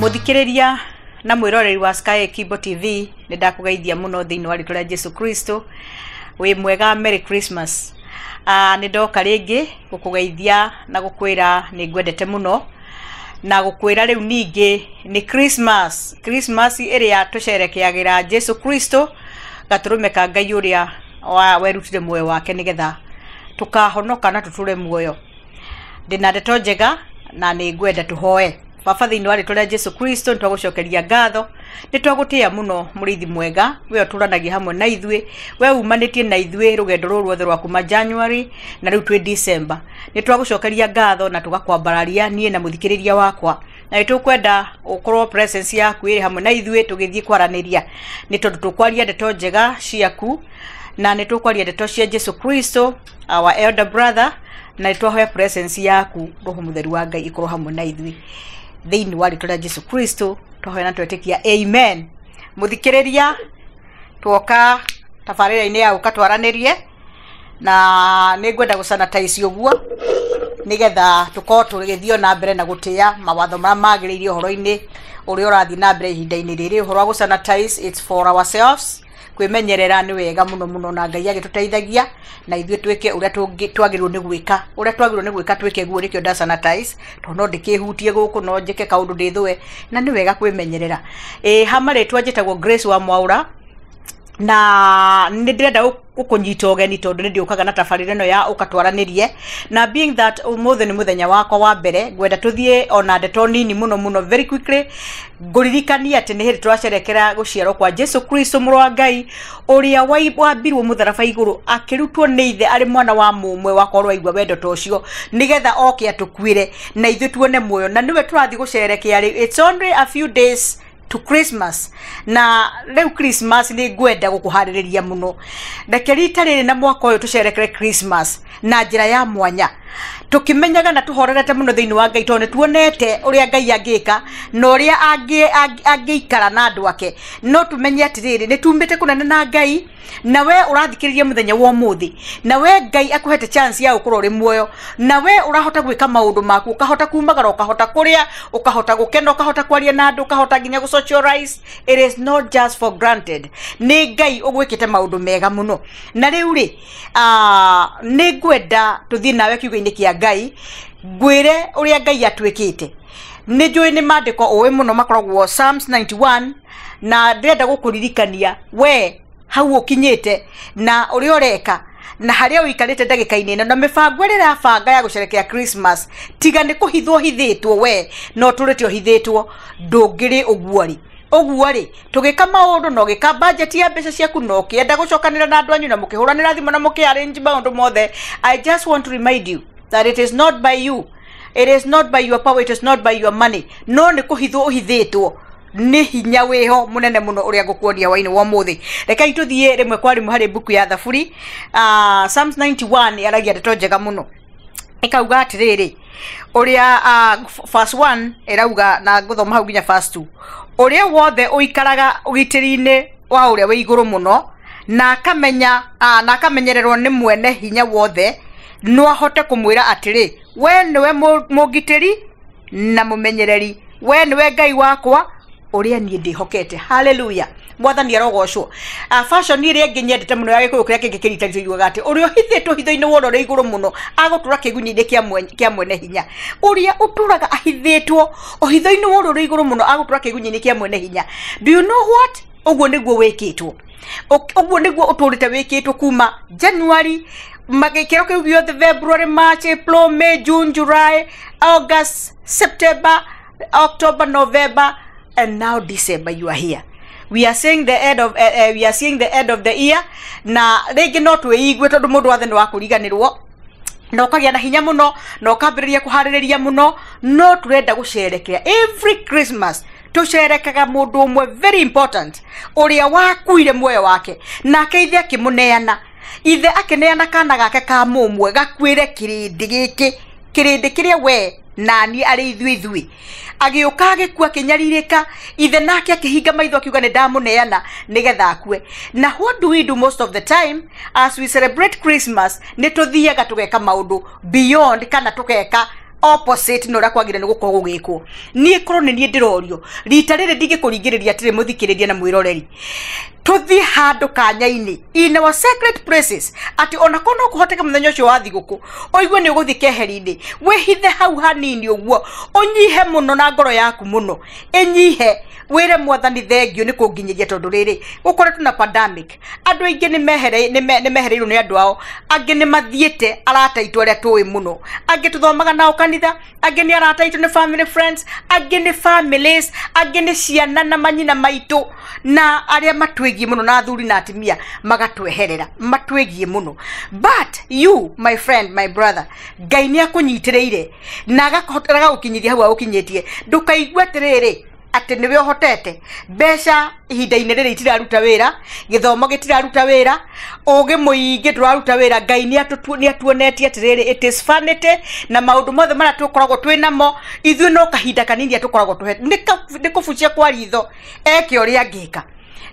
Muthikiriria na mwiroreri wa Sky Kimbo TV, nĩ ndakũgeithia mũno thĩinĩ wa rĩtwa rĩa Jesu Kristo. Wĩ mwega, Merry Christmas. Nĩ ndoka rĩngĩ gũkũgeithia na gũkwĩra nĩ ngwendete mũno, na gũkwĩra rĩu ningĩ nĩ Christmas, Christmas ĩrĩa tũcerekeagĩra Jesu Kristo, gatũrũme ka Ngai ũrĩa werutire muoyo wake nĩgetha tũkahonoka na tũtũre muoyo. Ndĩna ndeto njega na nĩ ngwenda tũhoe. Baba, thĩinĩ wa rĩtwa rĩa Jesu Kristo, nĩtwagũcokeria ngatho, nĩtwagũtĩĩa mũno, mũrĩithi mwega, we ũtũranagia hamwe na ithuĩ, we umanĩtie na ithuĩ rũgendo rũrũ ruothe rwa kuma January na rĩu twĩ December. Nĩtwagũcokeria ngatho na tũgakwambararia niĩ na mũthikĩrĩria wakwa, na nĩtũkwenda ũkorwo presence yaku ĩrĩ hamwe na ithuĩ tũgĩthiĩ kwaranĩria, nĩ tondũ tũkwaria ndeto njega ciaku na nĩ tũkwaria ndeto cia Jesu Kristo, our elder brother, na nĩtwahoya presence yaku, Roho Mũtheru wa Ngai, ĩkorwo hamwe na ithuĩ thĩinĩ wa rĩtwa rĩa Jesu Kristo twahoya na twetĩkia, amen. Mũthikĩrĩria, tuoka tabarĩra-inĩ ya ũka twaranĩrie, na nĩ ngwenda gũsanitize ũguo nĩgetha tũkorwo tũgĩthiĩ na mbere na gũtĩĩa mawatho marĩa magĩrĩire ũhoro-inĩ ũrĩa ũrathiĩ na mbere ihinda-inĩ rĩrĩ. Ũhoro wa gũsanitize, it's for ourselves. Kwĩmenyerera nĩ wega mũno mũno, na Ngai agĩtũteithagia na ithuĩ twĩke ũrĩa twagĩrĩirwo nĩ gwĩka, ũrĩa twagĩrĩirwo nĩ gwĩka twĩke guo. Nĩkĩo nda sanitize, tondũ no ndĩkĩhutie gũkũ, no njĩke kaũndũ ndĩthũe, na nĩ wega kwĩmenyerera. Ĩ ha marĩtwa njĩtagwo Grace wa Mwaũra, na nĩ ndĩrenda gũkũnyita ũgeni tondũ nĩ ndĩũkaga na tabarĩra ĩno ya ũka twaranĩrie, na being that ũmũthĩ nĩ mũthenya wakwa wa mbere, ngwenda tũthiĩ ona ndeto nini mũno mũno, very quickly, ngũririkanie atĩ nĩ hĩndĩ tũracerekera gũciarwo kwa Jesu Kristo, mũrũ wa Ngai, ũrĩa wambirwo mũtharaba igũrũ akĩrutwo nĩ ithe arĩ mwana wa mũmwe wakorwo aigua wendo ta ũcio, nĩgetha oke atũkuĩre na ithuĩ tuone muoyo, na nĩwe tũrathiĩ gũcerekea rĩu. It's only a few days to Christmas, na rĩu Christmas nĩ ngwenda gũkũharĩrĩria mũno. Reke rita rĩrĩ na mwaka ũyũ tũcerekere Christmas na njĩra ya mwanya, tũkĩmenyaga na tũhorerete mũno thĩinĩ wa Ngai, tondũ nĩ tuonete ũrĩa Ngai angĩka na ũrĩa angĩikara na andũ ake. No tũmenye atĩrĩrĩ, nĩ tumĩte kũnene na Ngai, na we ũrathikĩrĩria mũthenya wa ũmũthĩ, na we Ngai akũhete chance ya gũkorwo ũrĩ muoyo, na we ũrahota gwĩka maũndũ maku, ũkahota kumagara, ũkahota kũrĩa, ũkahota gũkena, ũkahota kwaria na andũ, ũkahota nginya gũ socialize. It is not just for granted, nĩ Ngai ũgwĩkĩte maũndũ mega mũno. Na rĩu rĩ, nĩ ngwenda tũthiĩ nawe kiugo-inĩ kĩa Ngai, ngwĩre ũrĩa Ngai atwĩkĩte. Nĩ njũĩ nĩ maandĩko ũĩ mũno makoragwo Psalms 91, na ndĩrenda gũkũririkania we hau ũkinyĩte na ũrĩa ũreka na harĩa ũikarĩte ndagĩka-inĩ ĩno na mĩbango ĩrĩa ĩrabanga ya gũcerekea Christmas. Tiga nĩ kũhithwo hithĩtwo we no ũtũrĩte ũhithĩtwo, ndũngĩrĩ ũguo rĩ. Ũguo rĩ, tũgĩka maũndũ na ũgĩka budget ya mbeca ciaku na ũkĩenda gũcokanĩra na andũ anyu na mũkĩhũranĩra thimũ na mũkĩ arrange maũndũ mothe, I just want to remind you that it is not by you, it is not by your power, it is not by your money, no nĩ kũhithwo ũhithĩtwo nĩ hinya wĩho mũnene mũno ũrĩa ngũkuonia wainĩ wa ũmũthĩ. Rekei tũthiĩ rĩmwe kwa rĩmwe harĩ mbuku ya Thaburi. Psalms 91 yaragia ndeto njega mũno, ĩkauga atĩrĩrĩ, ũrĩa verse 1 ĩrauga, na ngũthoma hau nginya verse 2: "Ũrĩa wothe ũikaraga ũgitĩri-inĩ wa ũrĩa wĩ igũrũ mũno na akamenya na akamenyererwo nĩ mwene hinya wothe, no ahote kũmwĩra atĩrĩ, 'We nĩwe mũngitĩri na mũmenyereri, we nĩwe Ngai wakwa ũrĩa niĩ ndĩhokete.'" Haleluya, Mwathani arogocwo. Fashion ĩrĩa ĩngĩ nyendete mũno ya Gĩkũyũ, kĩrĩa kĩngĩ kĩrita yugaga atĩ ũrĩa ũhithĩtwo hitho-inĩ wa ũrĩa ũrĩ igũrũ mũno agũtũra kĩgunyĩ-inĩ kĩa mwene hinya. Ũrĩa ũtũraga ahithĩtwo ũhitho-inĩ wa ũrĩa ũrĩ igũrũ mũno agũtũra kĩgunyĩ-inĩ kĩa mwene hinya. Do you know what? Ũguo nĩguo wĩkĩtwo, ũguo nĩguo ũtũrĩte wĩkĩtwo kuma January, magĩkĩro kĩu gĩothe, February, March, April, May, June, July, August, September, October, November and now December. You are here, we are seeing the end of we are seeing the end of the year. Na rĩngĩ no twĩigue tondũ mũndũ wathe nĩ wa kũriganĩrwo, na ũkagĩa na hinya mũno na ũkambĩrĩria kũharĩrĩria mũno. No tũrenda gũcerekea, every Christmas tũcerekaga mũndũ ũmwe very important, ũrĩa wakuire muoyo wake, nake ithe akĩmũneana, ithe akĩneana kana gake ka mũmwe gakuĩre kĩrĩndĩ gĩkĩ, kĩrĩndĩ kĩrĩa we nani arĩ ithuĩ ithuĩ. Agĩũka, agĩkua, akĩnyarirĩka, ithe nake akĩhinga maitho akiuga nĩ ndamũneana nĩgetha akue. Na what do we do most of the time as we celebrate Christmas? Nĩ tũthiaga tũgeka maũndũ beyond kana tũgeka Opposite na ũrĩa kwagĩrĩire nĩ gũkorwo gũgĩkwo. Niĩ korwo nĩ niĩ ndĩrorio rita rĩrĩ, ndingĩkũringĩrĩria atĩrĩ, mũthikĩrĩria na mwĩroreri, tũthiĩ handũ kanya-inĩ in our sacred places, atĩ ona korwo no kũhoteke mũthenya ũcio wa thigũkũ ũigue nĩ ũgũthiĩ keheri-inĩ, wĩhithe hau hanini ũguo, ũnyihe mũno na ngoro yaku mũno ĩnyihe, wĩre Mwathani thengio nĩ kũnginyĩria, tondũ rĩrĩ gũkoretwo na pandemic, andũ aingĩ nĩ mehereirwo nĩ andũ ao, angĩ nĩ mathiĩte, arata aitũ arĩa tũĩ mũno, angĩ tũthomaga nao kanitha, angĩ nĩ arata aitũ, nĩ family friends, angĩ nĩ families, angĩ nĩ ciana na manyina maitũ na arĩa matwĩgiĩ mũno, na athuri na atumia magatweherera matwĩgiĩ mũno. But you, my friend, my brother, Ngai nĩ akũnyitĩrĩire na agagũkinyithia hau agũkinyĩtie. Ndũkaigue atĩrĩrĩ atĩ nĩwe ũhotete. Mbeca ihinda-inĩ rĩrĩ itiraruta wĩra, gĩthomo gĩtiraruta wĩra, ũgĩ mũingĩ ndũraruta wĩra. Ngai nĩ atuonetie atĩrĩrĩ it is vanity, na maũndũ mothe marĩa tũkoragwo twĩ namo ithuĩ no kahinda kanini tũkoragwo tũhe, nĩ kũbucia kwa ritho eke ũrĩa angĩka.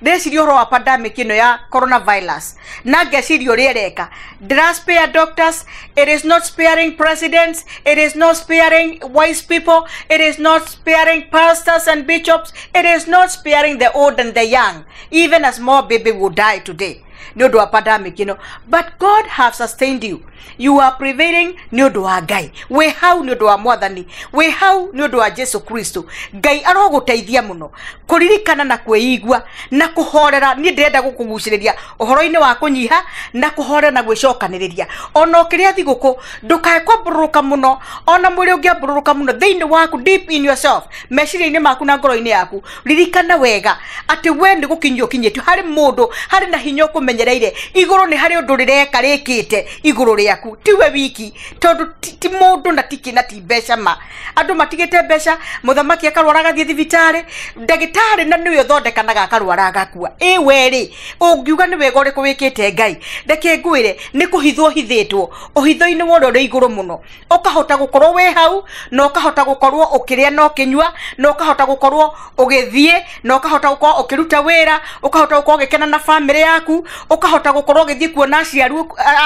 Ndĩreciria ũhoro wa pandemic ĩno ya coronavirus na ngeciria ũrĩa ĩreka. Ndĩra spare doctors, it is not sparing presidents, it is not sparing wise people, it is not sparing pastors and bishops, it is not sparing the old and the young. Even a small baby will die today nĩ ũndũ wa pandemic ĩno. But God have sustained you. You are prevailing nĩ ũndũ wa Ngai. Wĩ hau nĩ ũndũ wa Mwathani, wĩ hau nĩ ũndũ wa Jesu Kristo. Ngai arogũteithia mũno kũririkana na kwĩigua na kũhorera. Niĩ ndĩrenda gũkũgucĩrĩria ũhoro-inĩ wa kũnyiha na kũhorera na gwĩcokanĩrĩria. Ona ũkĩrĩa thigũkũ, ndũkae kwambũrũrũka mũno. Ona mwĩrĩ ũngĩambũrũrũka mũno, thĩinĩ waku, deep in yourself, meciria-inĩ maku na ngoro-inĩ yaku, ririkana wega atĩ we nĩ gũkinyio ũkinyĩtio harĩ mũndũ harĩ na hinya ũkũmenyereire igũrũ, nĩ harĩ ũndũ rĩreka rĩkĩte igũrũ rĩaku, tiwe wiki, tondũ ti mũndũ na tiki na ti mbeca. Ma andũ matigĩte mbeca, mũthamaki akarwara agathiĩ thibitarĩ, ndagĩtarĩ na nĩwe ũthondekanaga akarwara agakua. Ĩ we rĩ, ũngiuga nĩ wega ũrĩkũ wĩkĩte Ngai? Reke ngwĩre, nĩ kũhithwo hithĩtwo ũhitho-inĩ wa ũrĩa ũrĩ igũrũ mũno, ũkahota gũkorwo wĩ hau na ũkahota gũkorwo ũkĩrĩa na ũkĩnyua na ũkahota gũkorwo ũgĩthiĩ na ũkahota gũkorwo ũkĩruta wĩra, ũkahota gũkorwo ũgĩkena na bamĩrĩ yaku, ũkahota gũkorwo ũgĩthiĩ kuona aciari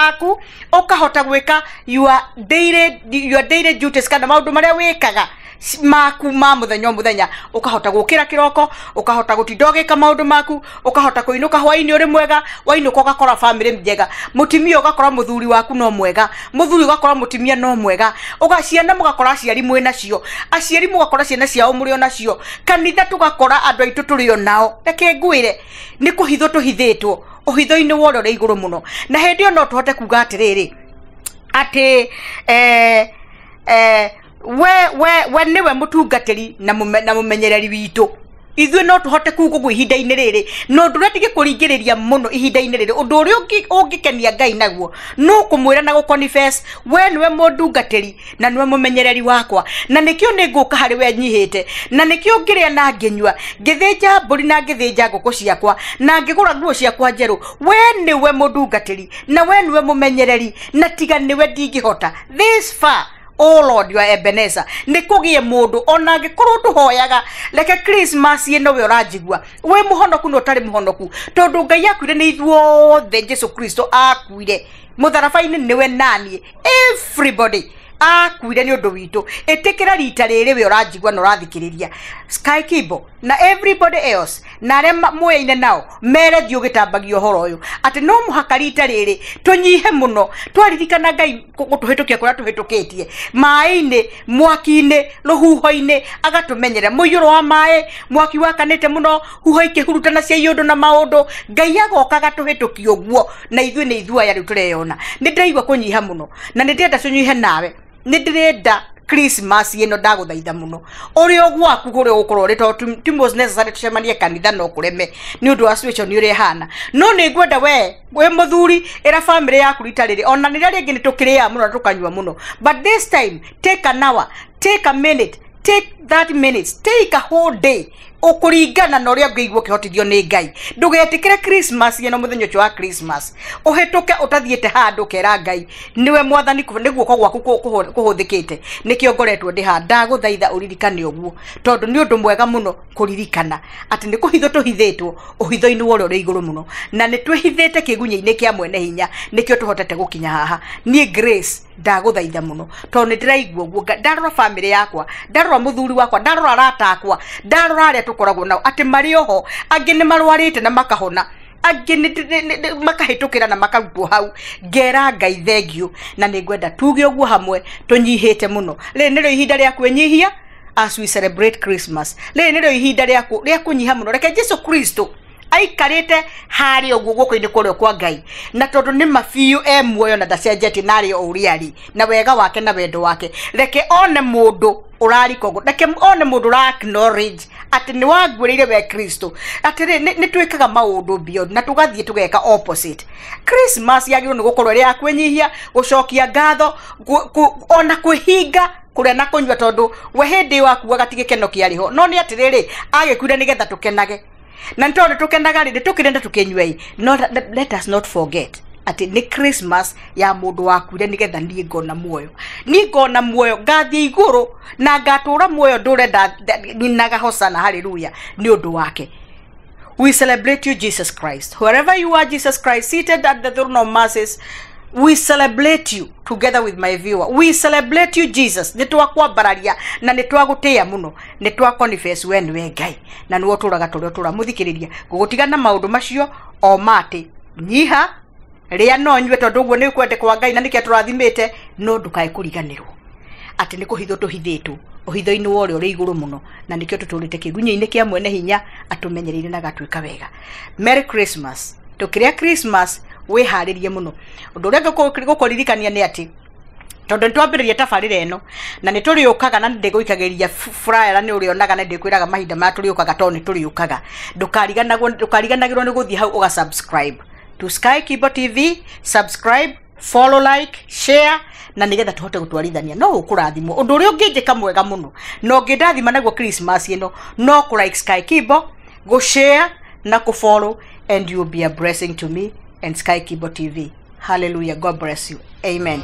aku, ũkahota gwĩka your daily duties kana maũndũ marĩa wĩkaga maku ma mũthenya o mũthenya, ũkahota gũkĩra kĩroko, ũkahota gũtinda ũgĩka maũndũ maku, ũkahota kũinũka hwainĩ ũrĩ mwega, wainũka ũgakora bamĩrĩ njega, mũtumia ũgakora mũthuri waku no mwega, mũthuri ũgakora mũtumia no mwega, ũga ciana mũgakora aciari mwĩ nacio, aciari mũgakora ciana ciao mũrĩ o nacio, kanitha tũgakora andũ aitũ tũrĩ o nao. Reke ngwĩre, nĩ kũhithwo tũhithĩtwo ũhitho-inĩ wa ũrĩa ũrĩ igũrũ mũno, na hĩndĩ ĩyo no tũhote kuga atĩrĩrĩ atĩ we nĩwe mũtungatĩri na mũmenyereri witũ. Ithuĩ no tũhote kuga ũguo ihinda-inĩ rĩrĩ, na ũndũ ũrĩa ndingĩkũringĩrĩria mũno ihinda-inĩ rĩrĩ, ũndũ ũrĩa ũngĩkenia Ngai naguo no kũmwĩra na gũconfess, we nĩwe mũndungatĩri na nĩwe mũmenyereri wakwa, na nĩkĩo nĩ ngũka harĩ we nyihĩte, na nĩkĩo ngĩrĩa na ngĩnyua, ngĩthĩnja mbũri na ngĩthĩnja ngũkũ ciakwa na ngĩgũra nguo ciakwa njerũ. We nĩwe mũndungatĩri na we nĩwe mũmenyereri, na tiga nĩwe ndingĩhota this far. Oh Lord, you are Ebenezer. Nĩ kũgĩe mũndũ ona angĩkorwo ndũhoyaga, reke Christmas ĩno we ũranjigua wĩ mũhonoku na ũtarĩ mũhonoku, tondũ Ngai akuire nĩ ithuothe. Jesu Kristo akuire mũtharaba-inĩ nĩwe naniĩ, everybody akuire nĩ ũndũ witũ. Ĩtĩkĩra rita rĩrĩ we ũranjigua na ũrathikĩrĩria Sky Kibo na everybody else na arĩa mũyaine nao, mere thiĩ ũgĩtambagia ũhoro ũyũ atĩ no mũhaka rita rĩrĩ tũnyihe mũno, twaririkana Ngai gũtũhĩtũkia kũrĩa tũhĩtũkĩtie, maĩ-inĩ, mwaki-inĩ, rũhuho-inĩ, agatũmenyerera, mũiyũro wa maĩ, mwaki wakanĩte mũno, huho ikĩhurutana cia iũndũ na maũndũ, Ngai agoka agatũhĩtũkia ũguo, na ithuĩ nĩ ithuĩ aya rĩu tũreyona. Nĩ ndĩraigua kũnyiha mũno na nĩ ndĩrenda tũnyihe nawe. Nĩ ndĩrenda Christmas ĩno, ndagũthaitha mũno, ũrĩ o gwaku kũrĩa ũgũkorwo ũrĩ, tondũ ti most necessary tũcemanie kanitha, no kũreme nĩ ũndũ wa situation ũrĩa ĩhana. No nĩ ngwenda we wĩ mũthuri, ĩra bamĩrĩ yaku rita rĩrĩ, ona rĩrĩa rĩngĩ nĩ tũkĩrĩaga mũno na tũkanyua mũno, but this time take an hour, take a minute, take 30 minutes, take a whole day ũkũringana na ũrĩa ũngĩigua ũkĩhotithio nĩ Ngai. Ndũgetĩkĩre Christmas ĩno, mũthenya ũcio wa Christmas ũhĩtũke ũtathiĩte handũ ũkera Ngai nĩwe mwathani, nĩ guoko gwaku kũhũthĩkĩte, nĩkĩo ngoretwo ndĩ haha. Ndagũthaitha ũririkane ũguo, tondũ nĩ ũndũ mwega mũno kũririkana atĩ nĩ kũhithwo tũhithĩtwo ũhitho-inĩ wa ũrĩa ũrĩ igũrũ mũno, na nĩ twĩhithĩte kĩgunyĩ-inĩ kĩa mwene hinya, nĩkĩo tũhotete gũkinya haha. Niĩ Grace ndagũthaitha mũno, tondũ nĩ ndĩraigua ũguo ndarora famĩlĩ yakwa, ndarora mũthuri wakwa, ndarora arata akwa, ndarora arĩa tũkoragwo nao atĩ marĩ oho, angĩ nĩ marwarĩte na makahona, angĩ nĩ makahĩtũkĩra na makarutwo hau. Ngera Ngai thengiũ, na nĩ ngwenda tuge ũguo hamwe tũnyihĩte mũno. Rĩrĩ nĩrĩo ihinda rĩa kwĩnyihia as we celebrate Christmas. Rĩrĩ nĩrĩo ihinda rĩa kũnyiha mũno. Reke Jesu Kristo aikarĩte harĩa ũguo guoko-inĩ kũrĩa kwa Ngai, na tondũ nĩ mabiũ e muoyo na ndacenjetie na arĩ o ũrĩa arĩ, na wega wake na wendo wake, reke one mũndũ ũrarika ũguo, reke one mũndũ ũra acknowledge atĩ nĩ wanguĩrĩire we Kristo. Atĩrĩ, nĩ twĩkaga maũndũ beyond na tũgathiĩ tũgeka opposite. Christmas yagĩrĩirwo nĩ gũkorwo ĩrĩ ya kwĩnyihia, gũcokia ngatho, ona kwĩhinga kũrĩa na kũnyua, tondũ we hĩndĩ ĩyo akuaga ti gĩkeno kĩarĩ ho, no nĩ atĩrĩrĩ, agĩkuire nĩgetha tũkenage, na nĩ tondũ tũkenaga rĩ, tũkĩrenda tũkĩnyue. No let us not forget atĩ nĩ Christmas ya mũndũ wakuire nĩgetha niĩ ngona muoyo, niĩ ngona muoyo, ngathiĩ igũrũ na ngatũra muoyo ndũre nyinaga hosana haleluya nĩ ũndũ wake. We celebrate you, Jesus Christ. Wherever you are, Jesus Christ, seated at the throne of mercies, we celebrate you together with my viewer. We celebrate you, Jesus. Nĩ twakwambararia na nĩ twagũtĩĩa mũno, nĩ twa confess we nĩwe Ngai na nĩwe ũtũraga tũrĩa ũtũra. Mũthikĩrĩria, ngũgũtiga na maũndũ macio o matĩ, nyiha, rĩa no nyue, tondũ ũguo nĩ kwende kwa Ngai na nĩkĩo tũrathimĩte, no ndũkae kũriganĩrwo atĩ nĩ kũhithwo tũhithĩtwo ũhitho-inĩ wa ũrĩa ũrĩ igũrũ mũno, na nĩkĩo tũtũrĩte kĩgunyĩ-inĩ kĩa mwene hinya atũmenyereire na agatuĩka wega. Merry Christmas. Tũkĩrĩa Christmas wĩharĩrie mũno. Ũndũ ũrĩa ngũkũririkania nĩ atĩ tondũ nĩ twambĩrĩria tabarĩra ĩno na nĩ tũrĩũkaga, na nĩ ndĩgũikagĩria flyer na nĩ ũrĩonaga na ndĩkwĩraga mahinda marĩa tũrĩũkaga, tondũ nĩ tũrĩũkaga. Ndũkariganagĩrwo nĩ gũthiĩ hau ũga subscribe to Sky Kibo TV, subscribe, follow, like, share, na nigetha tuhote gũtwarithania. No ũkũrathimwo. Ũndũ ũrĩa ũngĩnjĩka mwega mũno na ũngĩndathima naguo Christmas ĩno no kũ like Sky Kibo, gũ share na kũ follow, and you will be a blessing to me and Sky Kibo TV. Hallelujah. God bless you. Amen.